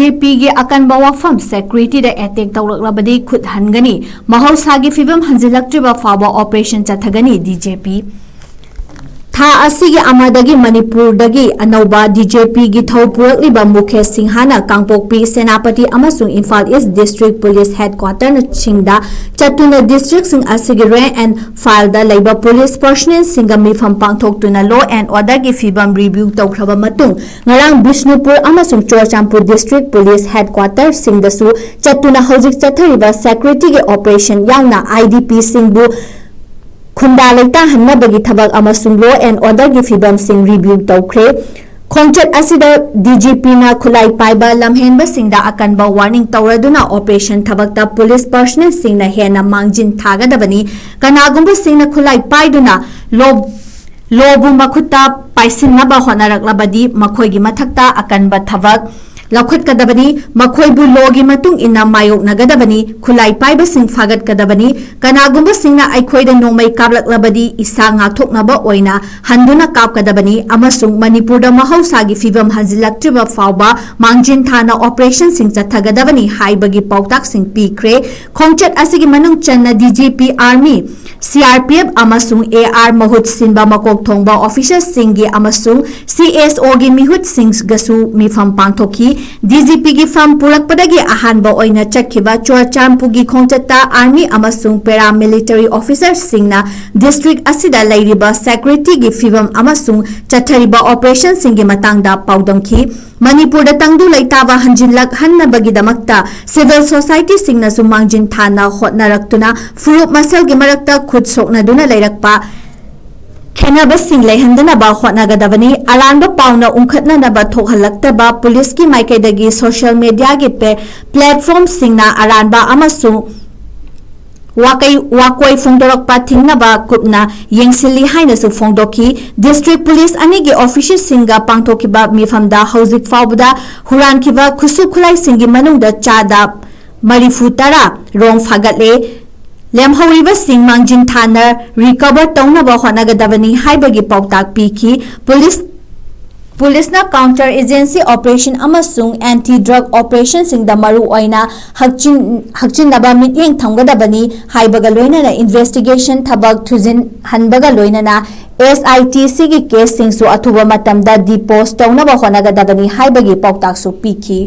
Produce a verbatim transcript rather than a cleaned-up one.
B J ꯄꯤꯒꯤ ꯑꯀꯟꯕ ꯋꯥꯐꯝ, ꯁꯦꯀ꯭ꯌꯨꯔꯤꯇꯤꯗ ꯑꯦꯇꯦꯛ ꯇꯧꯔꯛꯂꯕꯗꯤ ꯈꯨꯠ ꯍꯟꯒꯅꯤ, ꯃꯍꯧꯁꯥꯒꯤ ꯐꯤꯕꯝ ꯍꯟꯖꯤꯜꯂꯛꯇ꯭ꯔꯤꯕ ꯐꯥꯎꯕ ꯑꯣꯄꯔꯦꯁꯟ ꯆꯠꯊꯒꯅꯤ ꯗꯤ ꯖꯦ ꯄꯤ꯫ ꯊꯥ ꯑꯁꯤꯒꯤ ꯑꯃꯗꯒꯤ ꯃꯅꯤꯄꯨꯔꯗꯒꯤ ꯑꯅꯧꯕ ꯗꯤ ꯖꯦ ꯄꯤꯒꯤ ꯊꯧ ꯄꯨꯔꯛꯂꯤꯕ ꯃꯨꯀꯦꯁ ꯁꯤꯡꯍꯅ ꯀꯥꯡꯄꯣꯛꯄꯤ, ꯁꯦꯅꯥꯄꯇꯤ ꯑꯃꯁꯨꯡ ꯏꯝꯐꯥꯜ ꯏꯁ ꯗꯤꯁꯇ꯭ꯔꯤꯛ ꯄꯨꯂꯤꯁ ꯍꯦꯗꯀ꯭ꯋꯥꯇꯔꯁꯤꯡꯗ ꯆꯠꯇꯨꯅ ꯗꯤꯁꯇ꯭ꯔꯤꯛꯁꯤꯡ ꯑꯁꯤꯒꯤ ꯔꯦꯡꯛ ꯑꯦꯟ ꯐꯥꯏꯜꯗ ꯂꯩꯕ ꯄꯨꯂꯤꯁ ꯄꯔꯁꯅꯦꯜꯁꯤꯡꯒ ꯃꯤꯐꯝ ꯄꯥꯡꯊꯣꯛꯇꯨꯅ ꯂꯣ ꯑꯦꯟ ꯑꯣꯔꯗꯔꯒꯤ ꯐꯤꯕꯝ ꯔꯤꯚ꯭ꯌꯨ ꯇꯧꯈ꯭ꯔꯕ ꯃꯇꯨꯡ, ꯉꯔꯥꯡ ꯕꯤꯁꯅꯨꯄꯨꯔ ꯑꯃꯁꯨꯡ ꯆꯨꯔꯆꯥꯟꯄꯨꯔ ꯗꯤꯁꯇ꯭ꯔꯤꯛ ꯄꯨꯂꯤꯁ ꯍꯦꯗꯀ꯭ꯋꯥꯇꯔꯁꯤꯡꯗꯁꯨ ꯆꯠꯇꯨꯅ ꯍꯧꯖꯤꯛ ꯆꯠꯊꯔꯤꯕ ꯁꯦꯀ꯭ꯌꯨꯔꯤꯇꯤꯒꯤ ꯑꯣꯄꯔꯦꯁꯟ ꯌꯥꯎꯅ ꯑꯥꯏ ꯗꯤ ꯄꯤꯁꯤꯡꯕꯨ ꯈꯨꯟꯗꯥ ꯂꯩꯇꯥꯍꯟꯅꯕꯒꯤ ꯊꯕꯛ ꯑꯃꯁꯨꯡ ꯂꯣ ꯑꯦꯟ ꯑꯣꯔꯗꯔꯒꯤ ꯐꯤꯕꯝꯁꯤꯡ ꯔꯤꯚ꯭ꯌꯨ ꯇꯧꯈ꯭ꯔꯦ꯫ ꯈꯣꯡꯆꯠ ꯑꯁꯤꯗ ꯗꯤ ꯖꯤ ꯄꯤꯅ ꯈꯨꯠꯂꯥꯏ ꯄꯥꯏꯕ ꯂꯝꯍꯦꯟꯕꯁꯤꯡꯗ ꯑꯀꯟꯕ ꯋꯥꯔꯅꯤꯡ ꯇꯧꯔꯗꯨꯅ ꯑꯣꯄꯔꯦꯁꯟ ꯊꯕꯛꯇ ꯄꯨꯂꯤꯁ ꯄꯔꯁꯅꯦꯜꯁꯤꯡꯅ ꯍꯦꯟꯅ ꯃꯥꯡꯖꯤꯟ ꯊꯥꯒꯗꯕꯅꯤ꯫ ꯀꯅꯥꯒꯨꯝꯕꯁꯤꯡꯅ ꯈꯨꯠꯂꯥꯏ ꯄꯥꯏꯗꯨꯅ ꯂꯣ ꯂꯣꯕꯨ ꯃꯈꯨꯠꯇ ꯄꯥꯏꯁꯤꯟꯅꯕ ꯍꯣꯠꯅꯔꯛꯂꯕꯗꯤ ꯃꯈꯣꯏꯒꯤ ꯃꯊꯛꯇ ꯑꯀꯟꯕ ꯊꯕꯛ ꯂꯧꯈꯠꯀꯗꯕꯅꯤ꯫ ꯃꯈꯣꯏꯕꯨ ꯂꯣꯒꯤ ꯃꯇꯨꯡ ꯏꯟꯅ ꯃꯥꯌꯣꯛꯅꯒꯗꯕꯅꯤ꯫ ꯈꯨꯠꯂꯥꯏ ꯄꯥꯏꯕꯁꯤꯡ ꯐꯥꯒꯠꯀꯗꯕꯅꯤ꯫ ꯀꯅꯥꯒꯨꯝꯕꯁꯤꯡꯅ ꯑꯩꯈꯣꯏꯗ ꯅꯣꯡꯃꯩ ꯀꯥꯞꯂꯛꯂꯕꯗꯤ ꯏꯁꯥ ꯉꯥꯛꯊꯣꯛꯅꯕ ꯑꯣꯏꯅ ꯍꯟꯗꯨꯅ ꯀꯥꯞꯀꯗꯕꯅꯤ ꯑꯃꯁꯨꯡ ꯃꯅꯤꯄꯨꯔꯗ ꯃꯍꯧꯁꯥꯒꯤ ꯐꯤꯕꯝ ꯍꯟꯖꯤꯜꯂꯛꯇ꯭ꯔꯤꯕ ꯐꯥꯎꯕ ꯃꯥꯡꯖꯤꯟ ꯊꯥꯅ ꯑꯣꯄꯔꯦꯁꯟꯁꯤꯡ ꯆꯠꯊꯒꯗꯕꯅꯤ ꯍꯥꯏꯕꯒꯤ ꯄꯥꯎꯇꯥꯛꯁꯤꯡ ꯄꯤꯈ꯭ꯔꯦ꯫ ꯈꯣꯡꯆꯠ ꯑꯁꯤꯒꯤ ꯃꯅꯨꯡ ꯆꯟꯅ D G P army, C R P F ꯑꯃꯁꯨꯡ ꯑꯦ ꯑꯥꯔ ꯃꯍꯨꯠ ꯁꯤꯟꯕ ꯃꯀꯣꯛ ꯊꯣꯡꯕ ꯑꯣꯐꯤꯁꯔꯁꯤꯡꯒꯤ ꯑꯃꯁꯨꯡ ꯁꯤ ꯑꯦꯁ ꯑꯣꯒꯤ ꯃꯤꯍꯨꯠꯁꯤꯡꯒꯁꯨ ꯃꯤꯐꯝ ꯄꯥꯡꯊꯣꯛꯈꯤ꯫ ꯗꯤ ꯖꯤ ꯄꯤꯒꯤ ꯐꯝ ꯄꯨꯔꯛꯄꯗꯒꯤ ꯑꯍꯥꯟꯕ ꯑꯣꯏꯅ ꯆꯠꯈꯤꯕ ꯆꯨꯔꯆꯥꯟꯄꯨꯔꯒꯤ ꯈꯣꯡꯆꯠꯇ ꯑꯥꯔꯃꯤ ꯑꯃꯁꯨꯡ ꯄꯦꯔꯥꯃꯤꯂꯤꯇꯔꯤ ꯑꯣꯐꯤꯁꯔꯁꯤꯡꯅ ꯗꯤꯁꯇ꯭ꯔꯤꯛ ꯑꯁꯤꯗ ꯂꯩꯔꯤꯕ ꯁꯦꯀ꯭ꯌꯨꯔꯤꯇꯤꯒꯤ ꯐꯤꯕꯝ ꯑꯃꯁꯨꯡ ꯆꯠꯊꯔꯤꯕ ꯑꯣꯄꯔꯦꯁꯟꯁꯤꯡꯒꯤ ꯃꯇꯥꯡꯗ ꯄꯥꯎꯗꯝꯈꯤ꯫ ꯃꯅꯤꯄꯨꯔꯗ ꯇꯪꯗꯨ ꯂꯩꯇꯥꯕ ꯍꯟꯖꯤꯜꯂꯛꯍꯟꯅꯕꯒꯤꯗꯃꯛꯇ ꯁꯤꯚꯤꯜ ꯁꯣꯁꯥꯏꯇꯤꯁꯤꯡꯅꯁꯨ ꯃꯥꯡꯖꯤꯟ ꯊꯥꯅ ꯍꯣꯠꯅꯔꯛꯇꯨꯅ ꯐꯨꯔꯨꯞ ꯃꯁꯦꯜꯒꯤ ꯃꯔꯛꯇ ꯈꯨꯠ ꯁꯣꯛꯅꯗꯨꯅ ꯂꯩꯔꯛꯄ ꯈꯦꯟꯅꯕꯁꯤꯡ ꯂꯩꯍꯟꯗꯅꯕ ꯍꯣꯠꯅꯒꯗꯕꯅꯤ꯫ ꯑꯔꯥꯟꯕ ꯄꯥꯎꯅ ꯎꯪꯈꯠꯅꯅꯕ ꯊꯣꯛꯍꯜꯂꯛꯇꯕ ꯄꯨꯂꯤꯁꯀꯤ ꯃꯥꯏꯀꯩꯗꯒꯤ ꯁꯣꯁꯤꯌꯦꯜ ꯃꯦꯗꯤꯌꯥꯒꯤ ꯄꯦ-, ꯄ꯭ꯂꯦꯠꯐꯣꯔꯝꯁꯤꯡꯅ ꯑꯔꯥꯟꯕ ꯑꯃꯁꯨꯡ ꯋꯥꯀꯩ-, ꯋꯥꯀꯣꯏ ꯐꯣꯡꯗꯣꯔꯛꯄ ꯊꯤꯡꯅꯕ ꯀꯨꯞꯅ ꯌꯦꯡꯁꯤꯜꯂꯤ ꯍꯥꯏꯅꯁꯨ ꯐꯣꯡꯗꯣꯛꯈꯤ꯫ ꯗꯤꯁꯇ꯭ꯔꯤꯛ ꯄꯨꯂꯤꯁ ꯑꯅꯤꯒꯤ ꯑꯣꯐꯤꯁꯔꯁꯤꯡꯒ ꯄꯥꯡꯊꯣꯛꯈꯤꯕ ꯃꯤꯐꯝꯗ ꯍꯧꯖꯤꯛ ꯐꯥꯎꯕꯗ ꯍꯨꯔꯥꯟꯈꯤꯕ ꯈꯨꯠꯁꯨ ꯈꯨꯠꯂꯥꯏꯁꯤꯡꯒꯤ ꯃꯅꯨꯡꯗ ꯆꯥꯗ ꯃꯔꯤꯐꯨ ꯇꯔꯥ ꯔꯣꯝ ꯐꯥꯒꯠꯂꯦ꯫ ꯂꯦꯝꯍꯧꯔꯤꯕꯁꯤꯡ ꯃꯥꯡꯖꯤꯟ ꯊꯥꯅ ꯔꯤꯀꯚꯔ ꯇꯧꯅꯕ ꯍꯣꯠꯅꯒꯗꯕꯅꯤ ꯍꯥꯏꯕꯒꯤ ꯄꯥꯎꯇꯥꯛ ꯄꯤꯈꯤ꯫ ꯄꯨꯂꯤꯁ ꯄꯨꯂꯤꯁꯅ counter agency operation ꯑꯃꯁꯨꯡ anti drug operationꯁꯤꯡꯗ ꯃꯔꯨ ꯑꯣꯏꯅ ꯍꯛꯆꯤꯟ-, ꯍꯛꯆꯤꯟꯅꯕ ꯃꯤꯠꯌꯦꯡ ꯊꯝꯒꯗꯕꯅꯤ ꯍꯥꯏꯕꯒ ꯂꯣꯏꯅꯅ investigation ꯊꯕꯛ ꯊꯨꯖꯤꯟꯍꯟꯕꯒ ꯂꯣꯏꯅꯅ SITCꯒꯤ caseꯁꯤꯡꯁꯨ ꯑꯊꯨꯕ ꯃꯇꯝꯗ depose ꯇꯧꯅꯕ ꯍꯣꯠꯅꯒꯗꯕꯅꯤ ꯍꯥꯏꯕꯒꯤ ꯄꯥꯎꯇꯥꯛꯁꯨ ꯄꯤꯈꯤ꯫